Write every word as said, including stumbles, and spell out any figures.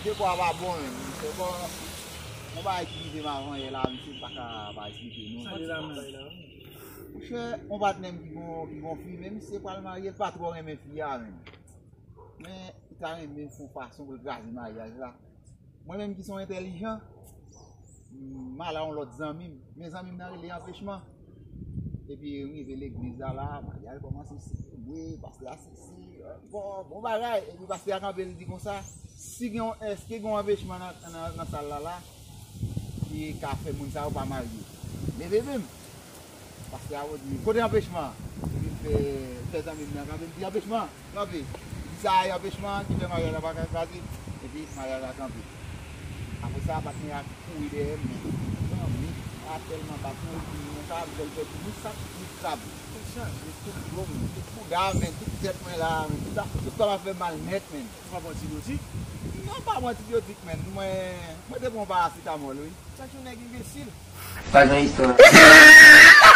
Misye kwa pa bon menm. Misye kwa, yon bagay ki rive m avan yè la, misye pa ka pa esplike nou. Monchè, yon patnè m ki gon, ki gon fi, men misye pral marye, l pa twò renmen fi a menm. Men li ta renmen fè yon fason pou l kraze maryaj la. Mwen menm ki se yon entèlijan, m al a yon lòt zanmi m. Men zanmi m nan rele anpechman. Epi m rive legliz la, la, maryaj kòmanse selebre, pastè a sesi, bon, bon bagay. Epi pastè a kanpe, l di konsa, si gen yon, èske gen yon anpechman nan, nan, nan sal la, la, ki ka fè moun sa yo pa marye? Leve menm. Pastè a di, kote anpechman an? Epi l fè, fè zanmi m nan kanpe, l di, anpechman, kanpe. Li di, sa a e anpechman an ki fè maryaj la pa ka kraze. Epi maryaj la kanpe. Apre sa, patnè a kouri dèyè m, men zanmi a tèlman bat mwen, li di, mwen ta vle l pèdi tout sa, tout krab. Tout chanje, tout dlo m, tout bouda, men tout tèt mwen la, men tout, tout kò m ap fè m mal nèt, men. Ou pa pran antibyotik? Non, pa pran antibyotik, men. Mwen, mwen te pran parasetamòl, wi. Sa ki yon nèg enbesil. Pa gen istwa.